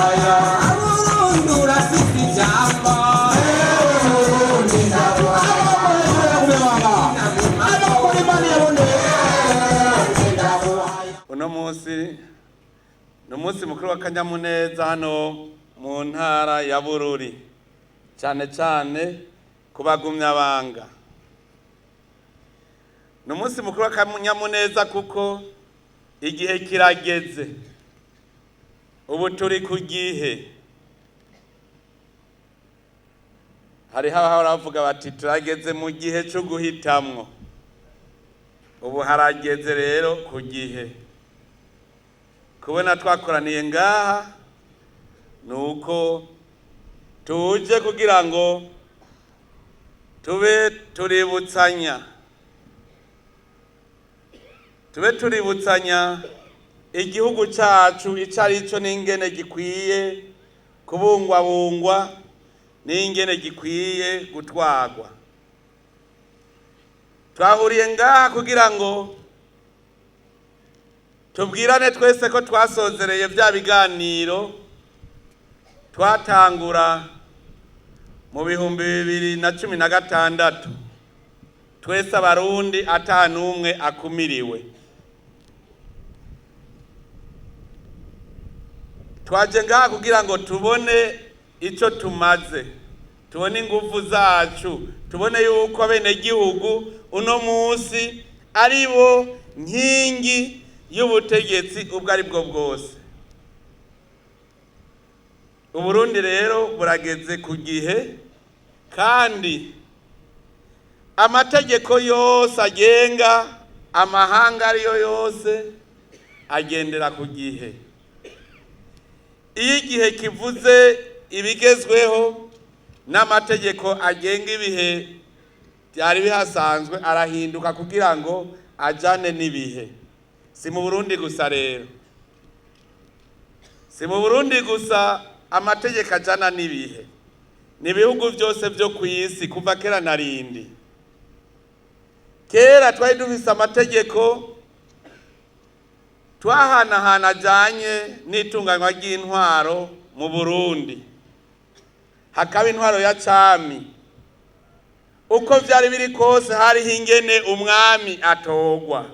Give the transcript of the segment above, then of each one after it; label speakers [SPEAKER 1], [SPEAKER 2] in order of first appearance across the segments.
[SPEAKER 1] Ndaguhaya Burundi urafite ijambo. Burundi ndaguhaya.
[SPEAKER 2] Uno munsi ni umunsi mukuru w'akanyamuneza hano mu ntara ya Bururi, cyane cyane ku bagumyabanga. Ni umunsi mukuru w'akanyamuneza kuko igihe kirageze, ubu turi ku gihe. Hariho abahora bavuga bati turageze mu gihe cyo guhitamwo, ubu harageze rero ku gihe. Kubona twakoraniye ngaha ni uko tuje kugira ngo tube tuributsanya, tube tuributsanya igihugu cyacu icyo ari cyo n'ingene gikwiye kubungwabungwa n'ingene gikwiye gutwarwa. Twahuriye ngaha kugira ngo tubwirane twese ko twasozereye bya biganiro twatangura mu 2016, twese Abarundi ata n'umwe akumiriwe. Twaje ngaha kugira ngo tubone icyo tumaze, tubone ingufu zacu, tubone yuko abenegihugu uno munsi ari bo nkingi y'ubutegetsi ubwo ari bwo bwose. Uburundi rero burageze ku gihe, kandi amategeko yose agenga amahanga ariyo yose agendera ku gihe. Iyo igihe kivuze ibigezweho, n'amategeko agenga ibihe byari bihasanzwe arahinduka kugira ngo ajane n'ibihe. Si mu Burundi gusa rero, si mu Burundi gusa amategeko ajana n'ibihe, ni ibihugu byose byo ku isi kuva kera na rindi. Kera twari dufise amategeko twahanahana ajanye n'itunganywa ry'intwaro mu Burundi, hakaba intwaro ya cami. Uko vyari biri kose hariho ingene umwami atogwa.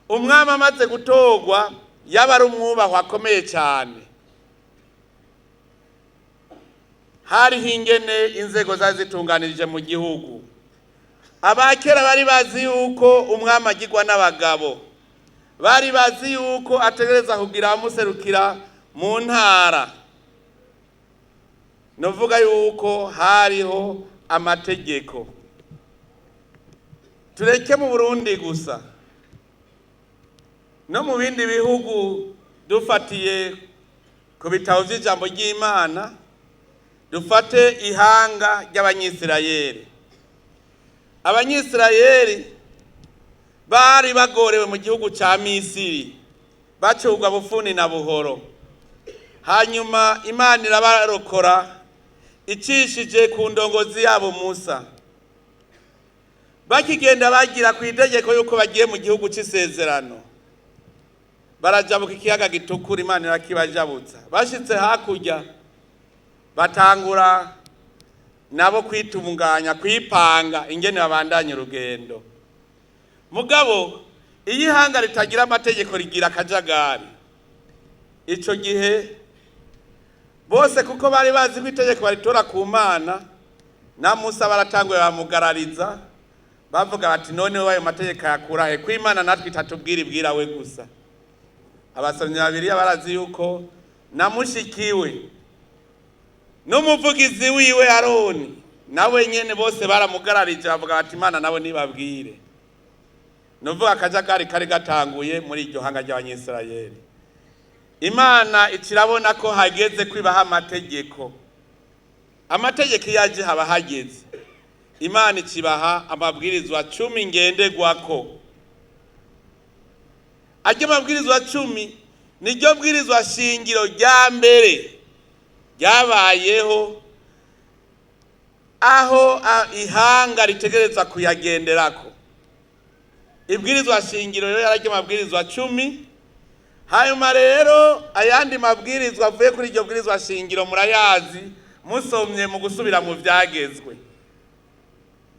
[SPEAKER 2] Umwami amaze gutorwa yaba ari umwubahwa akomeye cyane. Hariho ingene inzego zari zitunganirije mu gihugu. Abakera bari bazi yuko umwami agirwa n'abagabo, bari bazi yuko ategereza kugira abamuserukira mu ntara. Novuga yuko hariho amategeko. Tureke mu Burundi gusa, no mu bindi bihugu dufatiye ku bitabo vy'ijambo ry'Imana, dufate ihanga ry'Abanyisirayeli. Abanyisirayeli bari bagorewe mu gihugu ca Misiri, bacurwa bufuni na buhoro. Hanyuma Imana irabarokora icishije ku ndongozi yabo Musa. Bakigenda bagira ku itegeko yuko bagiye mu gihugu c'isezerano, barajabuka ikiyaga gitukura, Imana irakibajabutsa. Bashitse hakurya batangura nabo kwitunganya, kwipanga ingene babandanya urugendo. Mugabo iyo ihanga ritagira amategeko rigira akajagari. Ico gihe bose kuko bari bazi ko itegeko baritora ku Mana, na Musa baratanguye bamugarariza, bavuga bati none ayo mategeko yakurahe ko Imana natwe itatubwira ibwira we gusa. Abasomyi babiri barazi yuko na mushikiwe n'umuvugizi wiwe Aroni nawe nyene bose baramugararije, bavuga bati Imana nawe nibabwire. Nuvuga akajagari kari gatanguye muri iryo hanga ry'Abanyisirayeli. Imana ikirabona ko hageze kwibaha amategeko. Amategeko iyo aje haba hageze. Imana ikibaha amabwirizwa 10 ngenderwako. Aryo mabwirizwa 10 niryo bwirizwa shingiro rya mbere ryabayeho, aho ihanga ritegerezwa kuyagenderako. Ibwirizwa shingiro rero yararyo mabwirizwa 10. Hanyuma rero ayandi mabwirizwa avuye kuri iryo bwirizwa shingiro murayazi, musomye mu gusubira mu vyagezwe.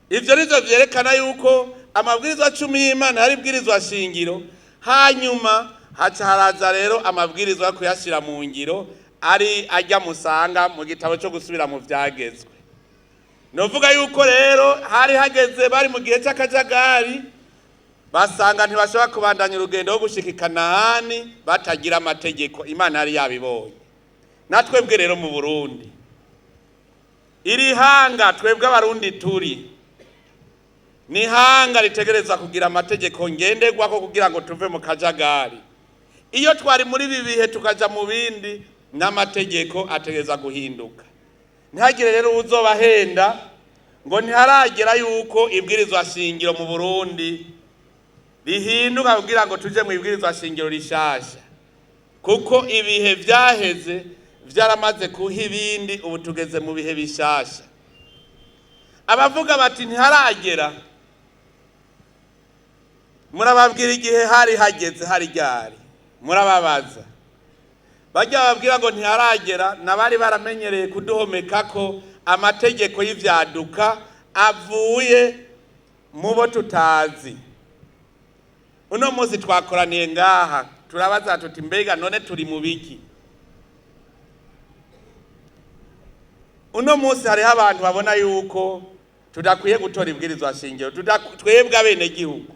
[SPEAKER 2] Ivyo nivyo vyerekana yuko amabwirizwa 10 y'Imana yari ibwirizwa shingiro. Hanyuma haca haraza rero amabwirizwa yo kuyashira mu ngiro, ari ajya musanga mu gitabo cyo gusubira mu vyagezwe. Novuga yuko rero hari hageze, bari mu gihe cy'akajagari, basanga ntibashobora kubandanya urugendo rwo gushika i Kanahani batagira amategeko. Imana yari yabibonye. Natwebwe rero mu Burundi, iri hanga twebwe Abarundi turi ni hanga ritegereza kugira amategeko ngenderwako kugira ngo tuve mu kajagari. Iyo twari muri ibi bihe tukaja mu bindi, n'amategeko ategereza guhinduka. Ntihagire rero uzobahenda ngo ntiharagera yuko ibwirizwa shingiro mu Burundi rihinduka kugira ngo tuje mu ibwirizwa shingiro rishasha, kuko ibihe vyaheze vyaramaze kuha ibindi, ubu tugeze mu bihe bishasha. Abavuga bati ntiharagera, murababwira igihe hari hageze, hari ryari? Murababaza. Bajya bababwira ngo ntiharagera, nabari baramenyereye kuduhomeka ko amategeko y'ivyaduka avuye mu bo tutazi. Uno munsi twakoraniye ngaha turabaza tuti mbega none turi mu biki? Uno munsi hariho abantu babona yuko tudakwiye gutora ibwirizwa shingiro, twebwe abenegihugu.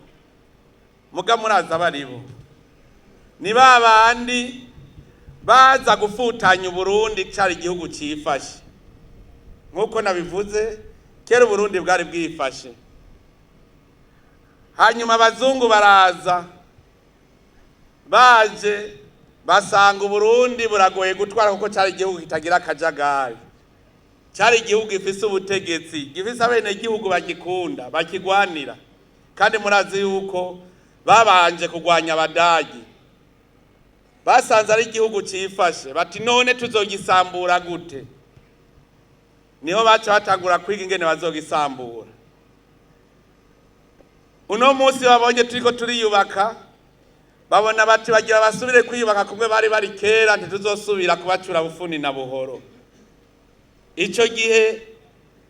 [SPEAKER 2] Muga muraza abaribo ni ba bandi baza gufutanya Uburundi cari igihugu cifashe. Nk'uko nabivuze kera, Uburundi bwari bwifashe, hanyuma abazungu baraza, baje basanga Uburundi buragoye gutwara, kuko cari igihugu kitagira akajagari, cari igihugu gifise ubutegetsi, gifise abenegihugu bagikunda, bakigwanira. Kandi murazi yuko babanje kugwanya Abadagi. Basanze ari igihugu cifashe, bati none tuzogisambura gute? Niho baca batangura kwiga ingene bazogisambura. Uno munsi babonye turiko turiyubaka, babona bati bagira basubire kwiyubaka kumwe bari bari kera, ntituzosubira kubacura bufuni na buhoro. Ico gihe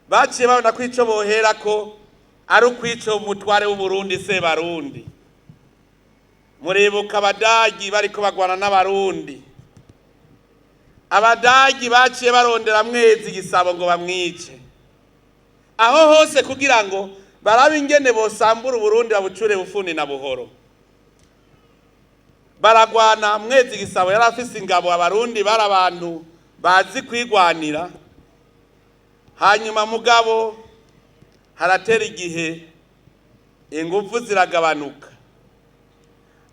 [SPEAKER 2] baciye babona ko ico boherako ari ukwica umutware w'Uburundi Sebarundi. Muribuka Abadagi bariko bagwana n'Abarundi, Abadagi baciye barondera Mwezi Gisabo ngo bamwice, aho hose kugira ngo barabe ingene bosambura Uburundi, babucure bufuni na buhoro. Baragwana. Mwezi Gisabo yari afise ingabo, Abarundi bari abantu bazi kwigwanira. Hanyuma mugabo haratera igihe ingufu ziragabanuka,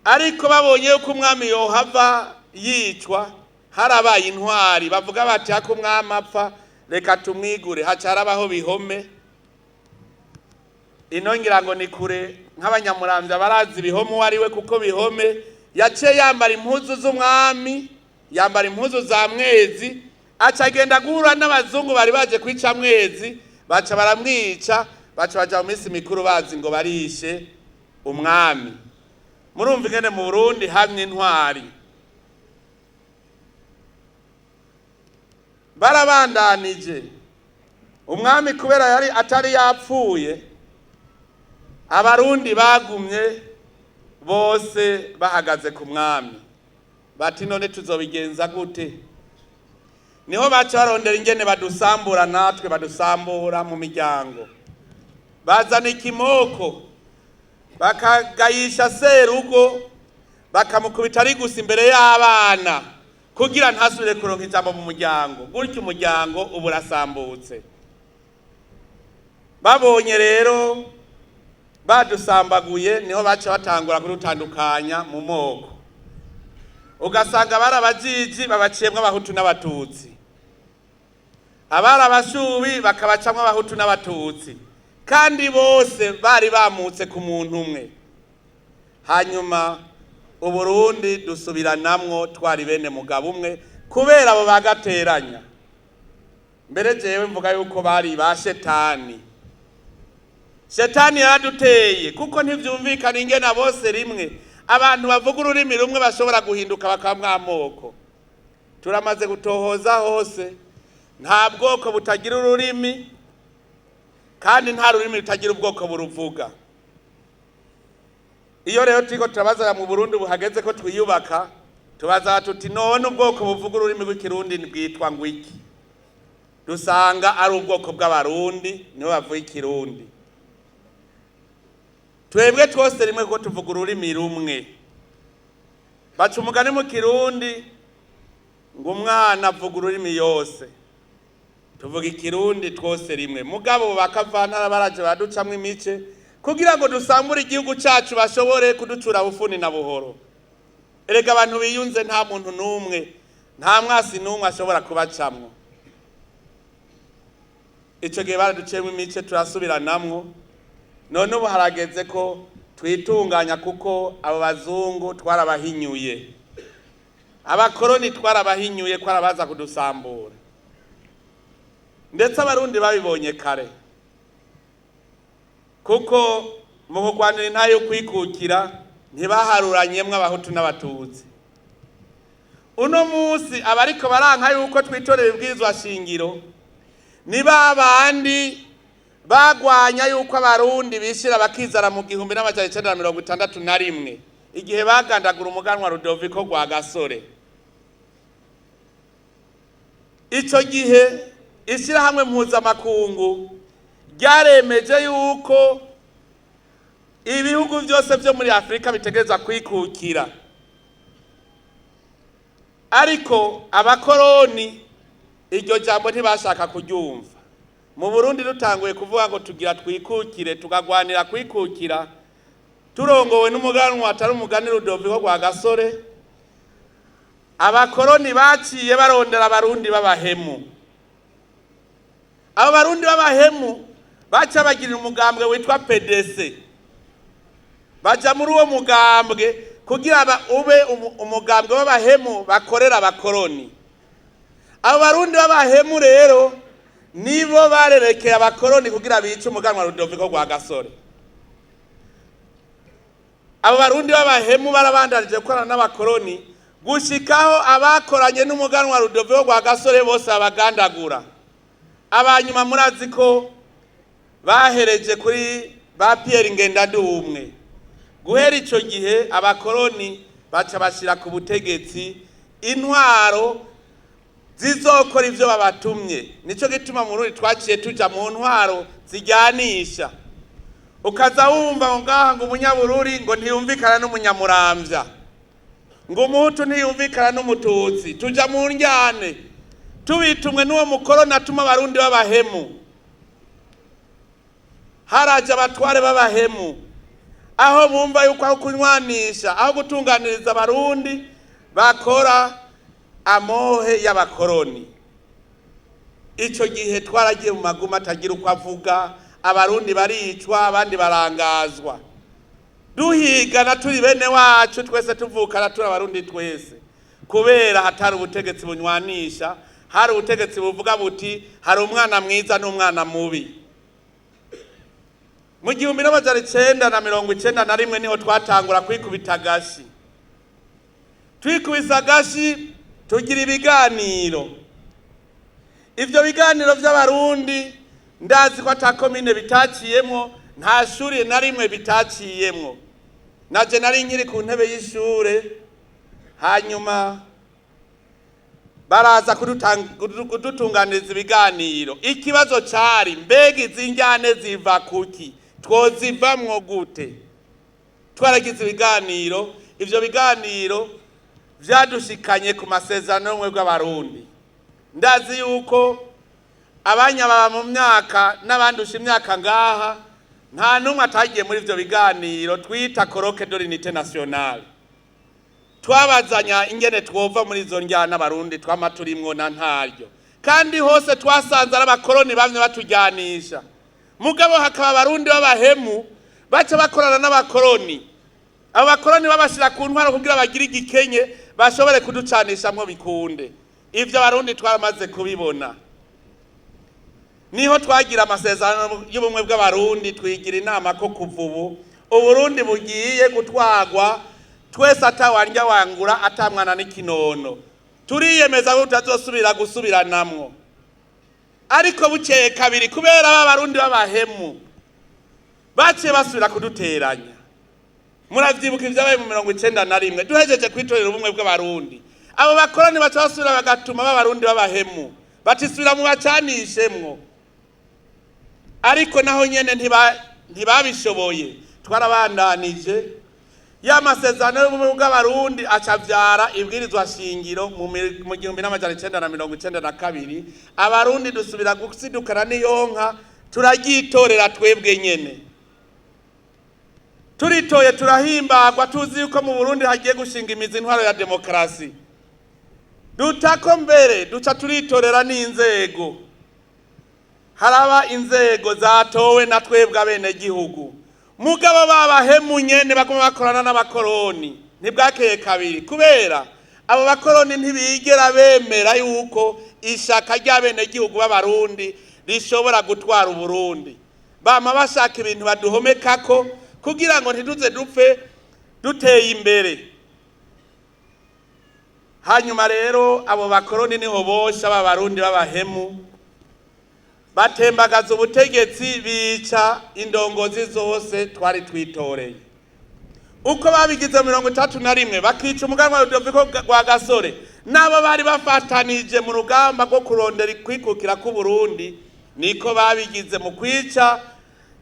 [SPEAKER 2] ariko babonye yuko umwami yohava yicwa, harabaye intwari bavuga bati hako umwami apfa reka tumwigure. Haca harabaho Bihome. Ino ngira ngo ni kure, nk'Abanyamuramvya barazi Bihome uwo ari we, kuko Bihome yaciye yambara impuzu z'umwami, yambara impuzu za Mwezi, aca agenda guhura n'abazungu bari baje kwica Mwezi, baca baramwica, baca baja mu minsi mikuru bazi ngo barishe umwami. Murumva ingene mu Burundi hamye intwari. Barabandanije, umwami kubera yari atari yapfuye, Abarundi bagumye bose bahagaze ku mwami, bati none tuzobigenza gute? Niho baca barondera ingene badusambura, natwe badusambura mu miryango, bazana ikimoko, bakagayisha serugo, bakamukubita ari gusa imbere y'abana kugira ntasubire kuronka ijambo mu muryango. Gutyo umuryango uba urasambutse. Babonye rero badusambaguye, niho baca batangura kudutandukanya mu moko, ugasanga bari Abajiji babaciyemwo Abahutu n'Abatutsi, abari Abashubi bakabacamwo Abahutu n'Abatutsi, kandi bose bari bamutse ku muntu umwe. Hanyuma Uburundi dusubiranamwo twari bene mugabo umwe, kubera abo bagateranya. Mbere jewe mvuga yuko bari ba shetani. Shetani yaraduteye, kuko ntivyumvikana ingena bose rimwe. Abantu bavuga ururimi rumwe bashobora guhinduka bakaba amoko. Turamaze gutohoza hose, nta bwoko butagira ururimi, kandi nta rurimi rutagira ubwoko buruvuga. Iyo rero turiko turabaza mu Burundi buhageze ko twiyubaka, tubaza tuti: none ubwoko buvuga ururimi rw'Ikirundi bwitwa ngwiki? Dusanga ari ubwoko bw'Abarundi, nibo bavuga Ikirundi. Twebwe twose rimwe kuko tuvuga ururimi rumwe. Baca umugani mu Kirundi ngo umwana avuga ururimi yose. Tuvuga Ikirundi twose rimwe, mugabo bakavantara baraje baraducamwo imice kugira ngo dusambure igihugu cacu, bashobore kuducura bufuni na buhoro. Erega abantu biyunze nta muntu n'umwe, nta mwasi n'umwe ashobora kubacamwo. Ico gihe baraduciyemwo imice, turasubiranamwo. None ubu harageze ko twitunganya, kuko abo bazungu twarabahinyuye, abakoroni twarabahinyuye ko arabaza kudusambura. Ndetse Abarundi babibonye kare, kuko mu kurwanira intahe yo kwikukira ntibaharuranyemwo Abahutu n'Abatutsi. Uno munsi abariko baranka yuko twitorera ibwirizwa shingiro ni ba bandi bagwanya yuko Abarundi bishira bakizara mu 1961, igihe bagandagura umuganwa Rudoviko Rwagasore. Ico gihe ishyirahamwe mpuzamakungu ryaremeje yuko ibihugu byose byo muri Afurika bitegerezwa kwikukira, ariko abakoroni iryo jambo ntibashaka kuryumva. Mu Burundi dutanguye kuvuga ngo tugira twikukire, tukagwanira kwikukira turongowe n'umuganwa atari umugani Rudoviko Rwagasore, abakoroni baciye barondera Abarundi b'abahemu. Abo Barundi b'abahemu baca bagirira umugambwe witwa PDC, baja muri uwo mugambwe kugira ube umugambwe w'abahemu bakorera abakoroni. Abo Barundi b'abahemu rero nibo barerekeye abakoroni kugira bice umuganwa Rudoviko Rwagasore. Abo Barundi b'abahemu barabandanije gukorana n'abakoroni gushikaho abakoranye n'umuganwa Rudoviko Rwagasore bose babagandagura. Abanyuma murazi ko bahereje kuri ba Pierre Ngendandumwe. Guhera ico gihe abakoroni baca bashira ku butegetsi intwaro zizokora ivyo babatumye. Nico gituma mu Burundi twaciye tuja mu ntwaro zijyanisha. Ukaza wumva ngo ngaha ngo Umunyabururi ngo ntiyumvikana n'Umunyamuramvya, ngo Umuhutu ntiyumvikana n'Umututsi. Tuja mu njyane tubitumwe n'uwo mukoroni atuma Abarundi b'abahemu. Haraje abatware b'abahemu, aho bumva yuko aho kunywanisha, aho gutunganiriza Abarundi, bakora amohe y'abakoroni. Ico gihe twaragiye mu maguma atagira uko avuga, Abarundi baricwa, abandi barangazwa, duhigana turi bene wacu twese, tuvukana turi Abarundi twese, kubera hatari ubutegetsi bunywanisha, hari ubutegetsi buvuga buti hari umwana mwiza n'umwana mubi. Mu 1991 niho twatangura kwikubita agashi. Twikubise agashi tugira ibiganiro. Ivyo biganiro vy'Abarundi ndazi ko ata komine bitaciyemwo, nta shuri na rimwe bitaciyemwo. Naje nari nkiri ku ntebe y'ishure, hanyuma baraza kudutunganiriza ibiganiro. Ikibazo cari: mbega izi njyane ziva kuki, twozivamwo gute? Twaragize ibiganiro. Ivyo biganiro vyadushikanye ku masezerano y'ubumwe bw'Abarundi. Ndazi yuko abanyababa mu myaka n'abandusha imyaka ngaha, nta n'umwe atagiye muri ivyo biganiro twita colloque de l'unité nationale. Twabazanya ingene twova muri izo njyana Abarundi twama turimwo na ntaryo, kandi hose twasanze ari abakoroni bamwe batujyanisha, mugabo hakaba Abarundi b'abahemu baca bakorana n'abakoroni. Abo bakoroni babashira ku ntwaro kugira bagire igikenye bashobore kuducanishamwo bikunde. Ivyo Abarundi twaramaze kubibona. Niho twagira amasezerano y'ubumwe bw'Abarundi, twigira inama ko kuva ubu Uburundi bugiye gutwarwa Twese atawandya wangura, atamwana n'ikinono, turiyemeza ko tutazosubira gusubiranamwo. Ariko bukeye kabiri, kubera b'Abarundi b'abahemu, baciye basubira kuduteranya. Muravyibuka ivyabaye mu 91, duhejeje kwitorera ubumwe bw'Abarundi. Abo bakoroni baca basubira bagatuma b'Abarundi b'abahemu batisubira mu bacanishemwo. Ariko naho nyene ntibabishoboye, twarabandanije ya masezerano y'ubumwe bw'Abarundi, acavyara ibwirizwa shingiro mu 1992. Abarundi dusubira gusidukana n'iyonka, turaryitorera twebwe nyene. Turitoye, turahimbagwa, tuzi yuko mu Burundi hagiye gushinga imizi intwaro ya demokarasi. Dutako mbere duca turitorera n'inzego, haraba inzego zatowe na twebwe abenegihugu. Mugabo babahemu nyene baguma bakorana n'abakoroni. Ntibwakeye kabiri, kubera abo bakoroni ntibigera bemera yuko ishaka ry'abenegihugu b'Abarundi rishobora gutwara Uburundi. Bama bashaka ibintu baduhomekako kugira ngo ntiduze dupfe duteye imbere. Hanyuma rero abo bakoroni niho bosha b'Abarundi b'abahemu batembagaza ubutegetsi, bica indongozi zose twari twitoreye. Uko babigize 31, bakica umuganwa Rudoviko Rwagasore n'abo bari bafatanije mu rugamba rwo kurondera kwikukira k'Uburundi, niko babigize mu kwica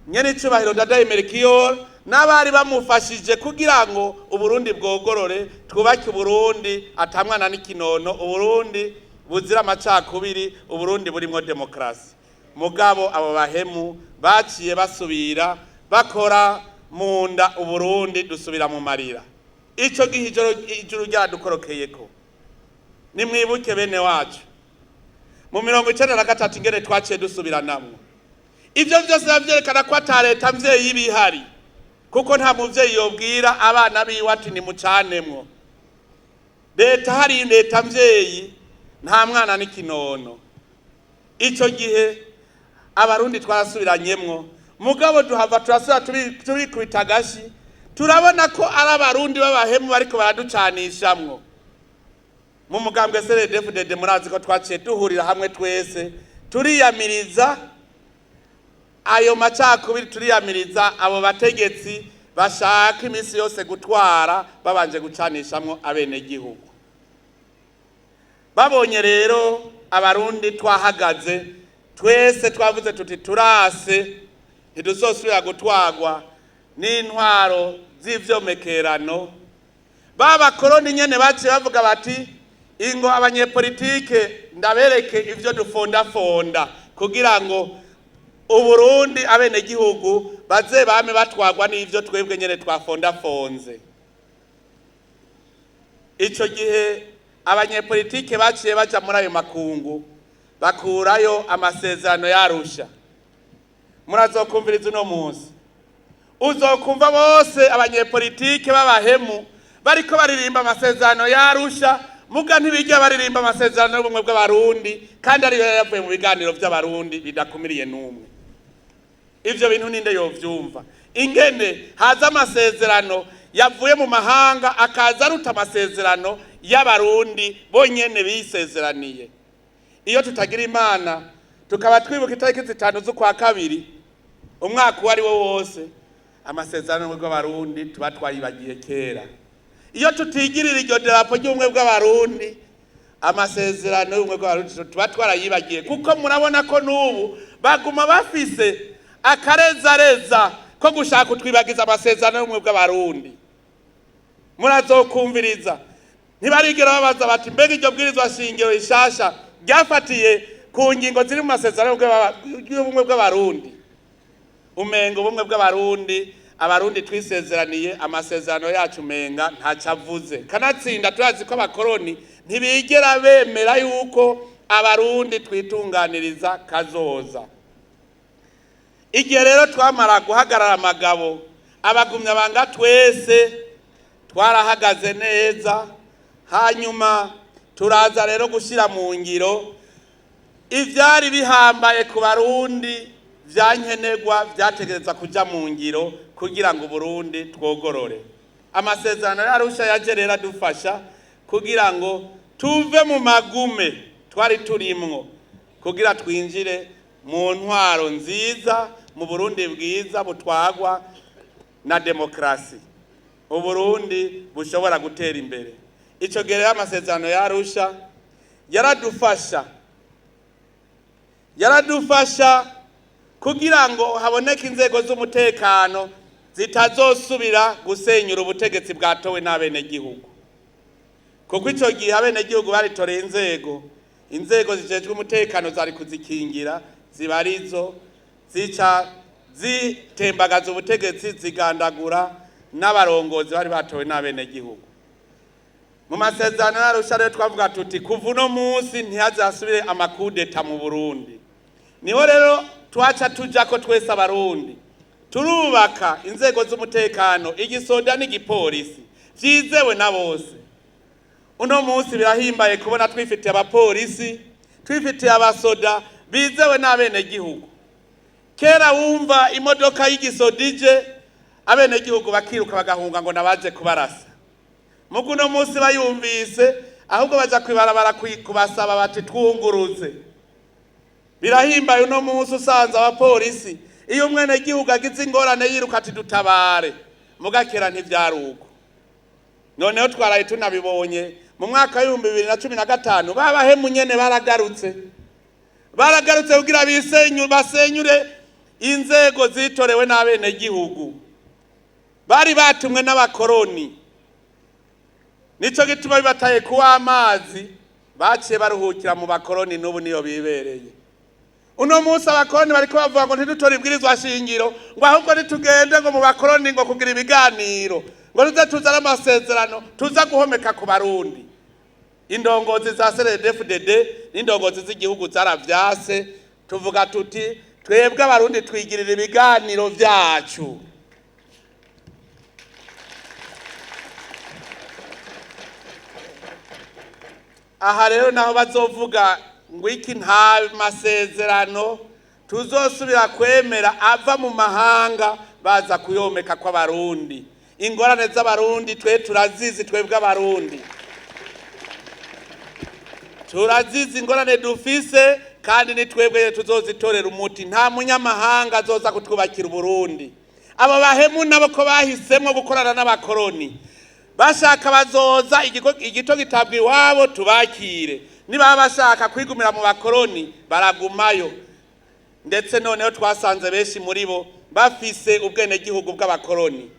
[SPEAKER 2] nyenicubahiro Ndadaye Melchior n'abari bamufashije kugira ngo Uburundi bwogorore, twubake Uburundi atamwana n'ikinono, Uburundi buzira amacakubiri, Uburundi burimwo demokarasi. Mugabo abo bahemu baciye basubira bakora mu nda Uburundi, dusubira mu marira. Ico gihe ijuru ryadukorokeyeko. Nimwibuke bene wacu, mu 93 ingene twaciye dusubiranamwo. Ivyo vyose biba vyerekana ko ata leta mvyeyi iba ihari, kuko nta muvyeyi yobwira abana biwe ati nimucanemwo. Leta hari leta mvyeyi, nta mwana n'ikinono. Ico gihe Abarundi twarasubiranyemwo, mugabo duhava turasubira turikubita agashi, turabona ko ari Abarundi b'abahemu bariko baraducanishamwo. Mu mugambwe CNDD-FDD, murazi ko twaciye duhurira hamwe twese, turiyamiriza ayo macakubiri, turiyamiriza abo bategetsi bashaka iminsi yose gutwara babanje gucanishamwo abenegihugu. Babonye rero Abarundi twahagaze twese, twavuze tuti turase, ntiduzosubira gutwarwa n'intwaro z'ivyomekerano. Ba bakoroni nyene baciye bavuga bati: "Ingo abanyepolitike ndabereke ivyo dufondafonda kugira ngo Uburundi abenegihugu baze bame batwarwa n'ivyo twebwe nyene twafondafonze." Ico gihe abanyepolitike baciye baja muri ayo makungu, bakurayo amasezerano y'Arusha. Murazokumviriza uno munsi, uzokumva bose abanyepolitike b'abahemu bariko baririmba amasezerano y'Arusha, muga ntibijya baririmba amasezerano y'ubumwe bw'Abarundi, kandi ariyo yavuye mu biganiro by'Abarundi bidakumiriye n'umwe. Ivyo bintu ninde yovyumva, ingene haza amasezerano yavuye mu mahanga akaza aruta amasezerano y'Abarundi bonyene bisezeraniye? Iyo tutagira Imana, tukaba twibuka itariki 5 z'ukwa kabiri umwaka uwo ari wo wose, amasezerano y'ubumwe bw'Abarundi tuba twayibagiye kera. Iyo tutigirira iryo darapo ry'ubumwe bw'Abarundi, amasezerano y'ubumwe bw'Abarundi tuba twarayibagiye, kuko murabona ko n'ubu baguma bafise akarezareza ko gushaka kutwibagiza amasezerano y'ubumwe bw'Abarundi. Murazokumviriza, ntibarigera babaza bati: "Mbega iryo bwirizwa shingiro rishasha ryafatiye ku ngingo ziri mu masezerano y'ubumwe bw'Abarundi?" Umenga ubumwe bw'Abarundi, Abarundi twisezeraniye amasezerano yacu, umenga ntacyo avuze. Kanatsinda turazi ko abakoroni ntibigera bemera yuko Abarundi twitunganiriza kazoza. Igihe rero twamara guhagarara amagabo, abagumya banga twese twarahagaze neza. Hanyuma turaza rero gushyira mu ngiro ivyari bihambaye ku Barundi, vyankenerwa, vyategerezwa kuja mu ngiro kugira ngo Uburundi twogorore. Amasezerano y'Arusha yaje rero adufasha kugira ngo tuve mu magume twari turimwo, kugira twinjire mu ntwaro nziza, mu Burundi bwiza butwagwa na demokarasi, Uburundi bushobora gutera imbere. Ico gihe rero amasezerano y'Arusha yaradufasha kugira ngo haboneke inzego z'umutekano zitazosubira gusenyura ubutegetsi bwatowe n'abenegihugu, kuko ico gihe abenegihugu baritoreye inzego zijejwe umutekano zari kuzikingira, ziba arizo zica zitembagaza ubutegetsi, zigandagura n'abarongozi bari batowe n'abenegihugu. Mu masezerano y'Arusha rero twavuga tuti kuva uno munsi ntihazasubire amakudeta mu Burundi. Niho rero twaca tujako twese Abarundi, turubaka inzego z'umutekano, igisoda n'igipolisi vyizewe na bose. Uno munsi birahimbaye kubona twifitiye abapolisi, twifitiye abasoda bizewe n'abenegihugu. Kera wumva imodoka y'igisoda ije, abenegihugu bakiruka bagahunga ngo nabaje kubarasa. Mugu uno munsi bayumvise ahubwo baja kwibarabara kubasaba bati twunguruze. Birahimbaye uno munsi usanze abapolisi, iyo umwenegihugu agize ingorane yiruka ati dutabare. Mugakera ntivyari uko. Noneho twaraye tunabibonye mu mwaka w'2015, babahemu nyene baragarutse kugira basenyure inzego zitorewe n'abenegihugu bari batumwe n'abakoroni. Nico gituma bibataye kuwa amazi, baciye baruhukira mu bakoroni, n'ubu niyo bibereye. Uno munsi abakoroni bariko bavuga ngo ntidutore ibwirizwa shingiro, ngo ahubwo nitugende ngo mu bakoroni ngo kugira ibiganiro, ngo tuze tuzane amasezerano tuza guhomeka ku Barundi. Indongozi za CNDD-FDD n'indongozi z'igihugu zaravyase, tuvuga tuti twebwe Abarundi twigirira ibiganiro vyacu. Aha rero naho bazovuga ngo iki, nta masezerano tuzosubira kwemera ava mu mahanga baza kuyomeka kw'Abarundi. Ingorane z'Abarundi twe turazizi, twebwe Abarundi turazizi ingorane dufise, kandi ni twebwe tuzozitorera umuti. Nta munyamahanga azoza kutwubakira Uburundi. Abo bahemu nabo ko bahisemwo gukorana n'abakoroni, bashaka bazoza igito gitabwa iwabo tubakire, niba bashaka kwigumira mu bakoroni baragumayo. Ndetse noneho twasanze benshi muri bo bafise ubwenegihugu bw'abakoroni.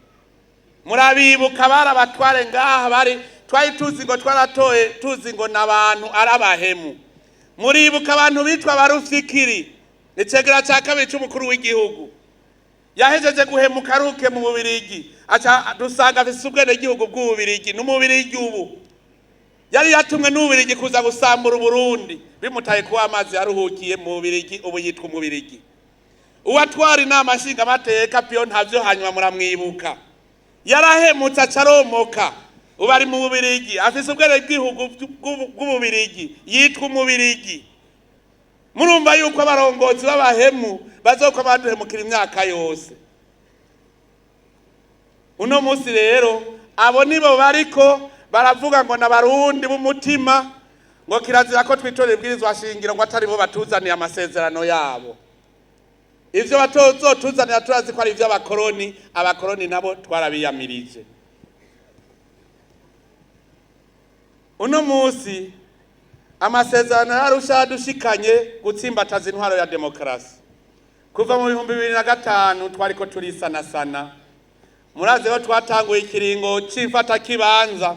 [SPEAKER 2] Murabibuka barabatware ngaha, bari twari tuzi ngo twaratoye, tuzi ngo n'abantu ari abahemu. Muribuka abantu bitwa Barufyikiri, icegera ca kabiri c'umukuru w'igihugu, yahejeje guhemuka aruke mu Bubirigi, aca dusanga afise ubwenegihugu bw'Ububirigi n'Umubirigi. Ubu yari yatumwe n'Ububirigi kuza gusambura Uburundi, bimutaye kuba amazi yaruhukiye mu Bubirigi, ubu yitwa Umubirigi. Uwatwara inama nshingamateka Piyo ntavyo, hanyuma muramwibuka, yarahemutse aca aromoka, ubu ari mu Bubirigi, afise ubwenegihugu bw'Ububirigi, yitwa Umubirigi. Murumva yuko abarongozi b'abahemu bazokwa baduhemukira imyaka yose. Uno munsi rero abo nibo bariko baravuga ngo n'Abarundi b'umutima, ngo kirazira ko twitorera ibwirizwa shingiro ngo atari bo batuzaniye amasezerano yabo. Ivyo batozotuzanira turazi ko ari ivy'abakoroni, abakoroni nabo twarabiyamirije. Uno munsi amasezerano y'Arusha yadushikanye gutsimbataza intwaro ya demokarasi. Kuva mu 2005 twariko turisanasana. Murazi ko twatanguye ikiringo c'imfatakibanza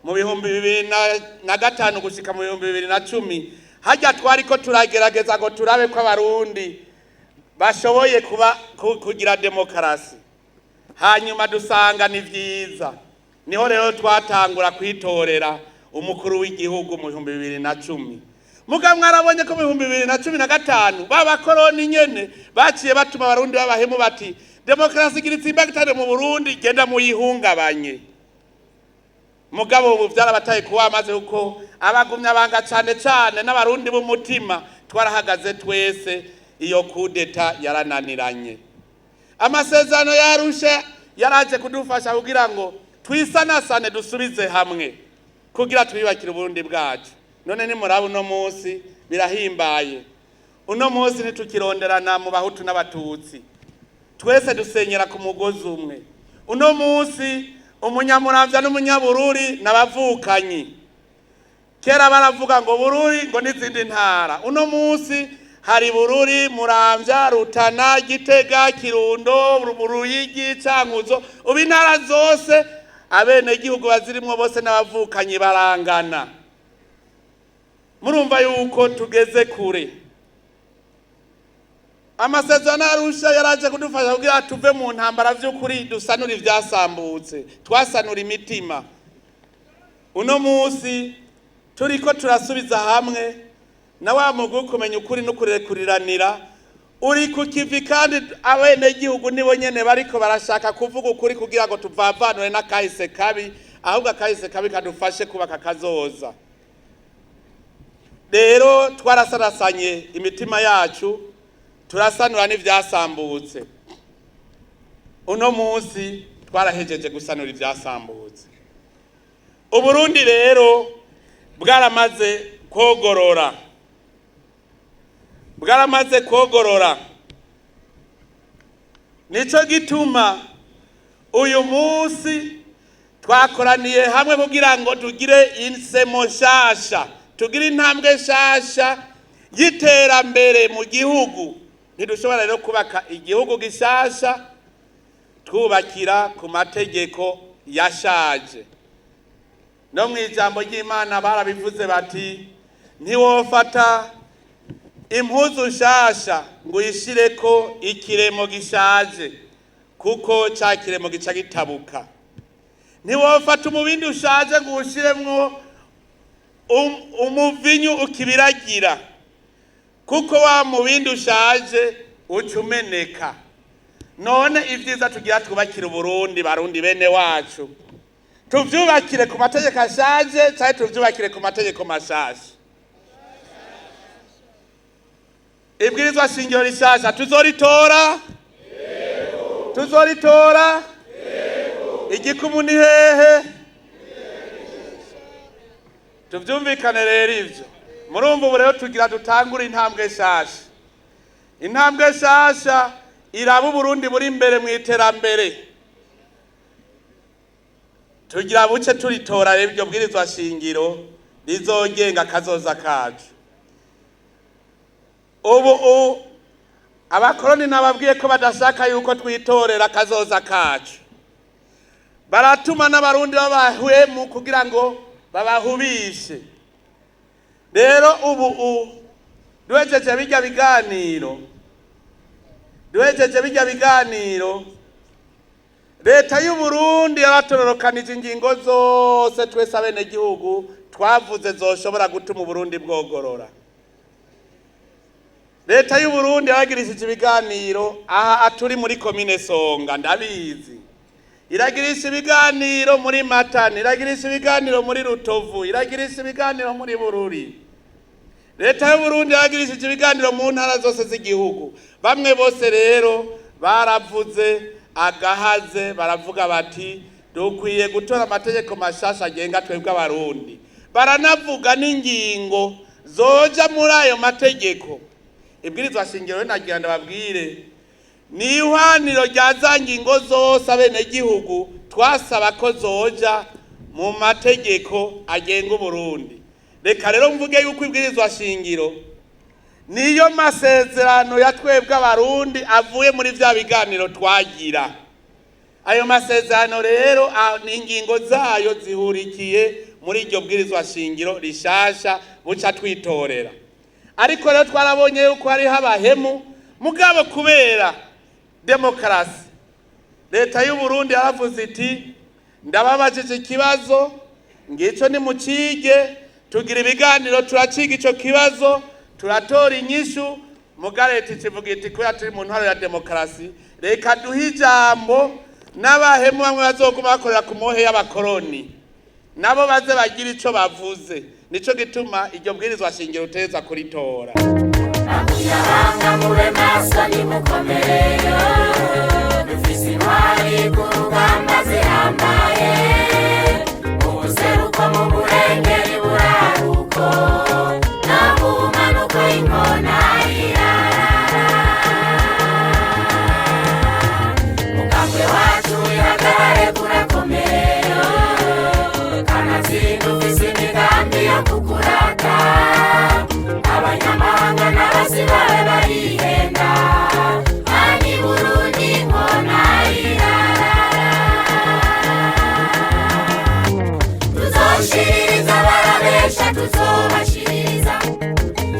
[SPEAKER 2] mu 2005 gushika mu 2010. Harya twariko turagerageza ngo turabe ko Abarundi bashoboye kuba kugira demokarasi, hanyuma dusanga ni vyiza. Niho rero twatangura kwitorera umukuru w'igihugu mu 2010. Muga mwarabonye ko mu 2015 b'abakoroni nyene baciye batuma Abarundi b'abahemu bati demokarasi igira itsimbagatane mu Burundi, genda muyihungabanye. Mugabo ubu vyarabataye kuwa amaze, kuko abagumya banga cane cane n'Abarundi b'umutima twarahagaze twese, iyo kudeta yarananiranye. Amasezerano y'Arusha yaraje kudufasha kugira ngo Twisanasane, dusubize hamwe kugira twiyubakire Uburundi bwacu. None nimuraba uno munsi, birahimbaye. Uno munsi ntitukironderana mu Bahutu n'Abatutsi, twese dusenyera ku mugozi umwe. Uno munsi Umunyamuramvya n'Umunyabururi n'abavukanyi. Kera baravuga ngo Bururi ngo n'izindi ntara. Uno munsi hari Bururi, Muramvya, Rutana, Gitega, Kirundo, Ruyigi, Cankuzo. Ubu intara zose, abenegihugu bazirimwo bose n'abavukanyi, barangana. Murumva yuko tugeze kure. Amasezerano Arusha yaraje kudufasha kugira tuve mu ntambara vy'ukuri, dusanura ivyasambutse, twasanura imitima. Uno munsi turiko turasubiza hamwe na wa mugwi wo kumenya ukuri no kurekuriranira uri ku kivi, kandi abenegihugu nibo nyene bariko barashaka kuvuga ukuri kugira ngo tuvavanure n'akahise kabi, ahubwo akahise kabi kadufashe kubaka kazoza. Rero twarasarasanye imitima yacu, turasanura n'ivyasambutse. Uno munsi twarahejeje gusanura ivyasambutse. Uburundi rero bwaramaze kogorora, bwaramaze kogorora. Nico gituma uyu munsi twakoraniye hamwe kugira ngo tugire insemo nshasha, tugire intambwe nshasha y'iterambere mu gihugu. Ntidushobora rero kubaka igihugu gishasha twubakira ku mategeko yashaje. No mu ijambo ry'Imana barabivuze bati: "Ntiwofata impuzu nshasha ngo uyishireko ikiremo gishaje, kuko ca kiremo gica gitabuka. Ntiwofata umubindi ushaje ngo uwushiremwo umuvinyu ukibiragira, kuko wa mubindi ushaje uca umeneka." None ibyiza tugira twubakire Uburundi, Barundi bene wacu, tuvyubakire ku mategeko ashaje canke tuvyubakire ku mategeko mashasha? Ibwirizwa shingiro rishasha tuzoritora, tuzoritora. Igikumu ni hehe? Tuvyumvikane rero ivyo. Murumva, ubu rero tugira dutangure intambwe nshasha. Intambwe nshasha iraba Uburundi buri imbere mu iterambere. Tugira buce turitora rero iryo bwirizwa shingiro rizogenga akazoza kacu. Ubu abakoroni nababwiye ko badashaka yuko twitorera akazoza kacu. Baratuma n'Abarundi babahwemu kugira ngo babahubishe. Rero ubu duhejeje bijya biganiro, duhejeje bijya biganiro, leta y'u Burundi yaratororokanije ingingo zose twese abenegihugu twavuze zoshobora gutuma Uburundi bwogorora. Leta y'u Burundi yaragirishije ibiganiro aha aturi muri komine Songa, ndabizi. Iragirisha ibiganiro muri Matana, iragirisha ibiganiro muri Rutovu, iragirisha ibiganiro muri Bururi. Leta y'u Burundi yaragirishije ibiganiro mu ntara zose z'igihugu. Bamwe bose rero baravuze agahaze, baravuga bati: "Dukwiye gutora amategeko mashasha agenga twebwe Abarundi." Baranavuga n'ingingo zoja muri ayo mategeko. Ibwirizwa shingiro rero, nagira ndababwire, ni ihwaniro rya za ngingo zose abenegihugu twasaba ko zoja mu mategeko agenga Uburundi. Reka rero mvuge yuko ibwirizwa shingiro niyo masezerano ya twebwe Abarundi avuye muri vya biganiro twagira. Ayo masezerano rero ni ingingo zayo zihurikiye muri iryo bwirizwa shingiro rishasha buca twitorera. Ariko rero twarabonye yuko hariho abahemu. Mugabo kubera demokarasi, leta y'u Burundi yaravuze iti: "Ndababajije ikibazo ngico, nimucige." Tugira ibiganiro, turaciga ico kibazo, turatora inyishu. Muga leta ikivuga iti: "Kubera turi mu ntwaro ya demokarasi, reka duhe ijambo n'abahemu bamwe bazoguma bakorera ku mohe y'abakoroni, nabo baze bagira ico bavuze." Nico gituma iryo bwirizwa shingiro uteza kuritora.
[SPEAKER 3] Abanga mube maso nimukomere, dufise intwari ku rugamba zihambaye, ubuseruko mu burengeri buraruko no mu bumanuko inkona irarara. Mugambwe wacu ihagarare kurakomeye, kanatsinda ufise imigambi yo kukurata. Abanyamahanga n'abasi bawe barihenda, ani Burundi inkona irarara. Tuzoshiririza barabesha, tuzobashiririza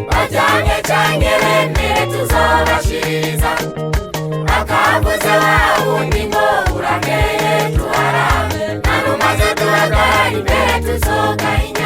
[SPEAKER 3] bajyane canke bemere, tuzobashiririza akavuze wa wundi ngo urakeye tuharabe, nanumaze duhagarara imbere tuzogaye.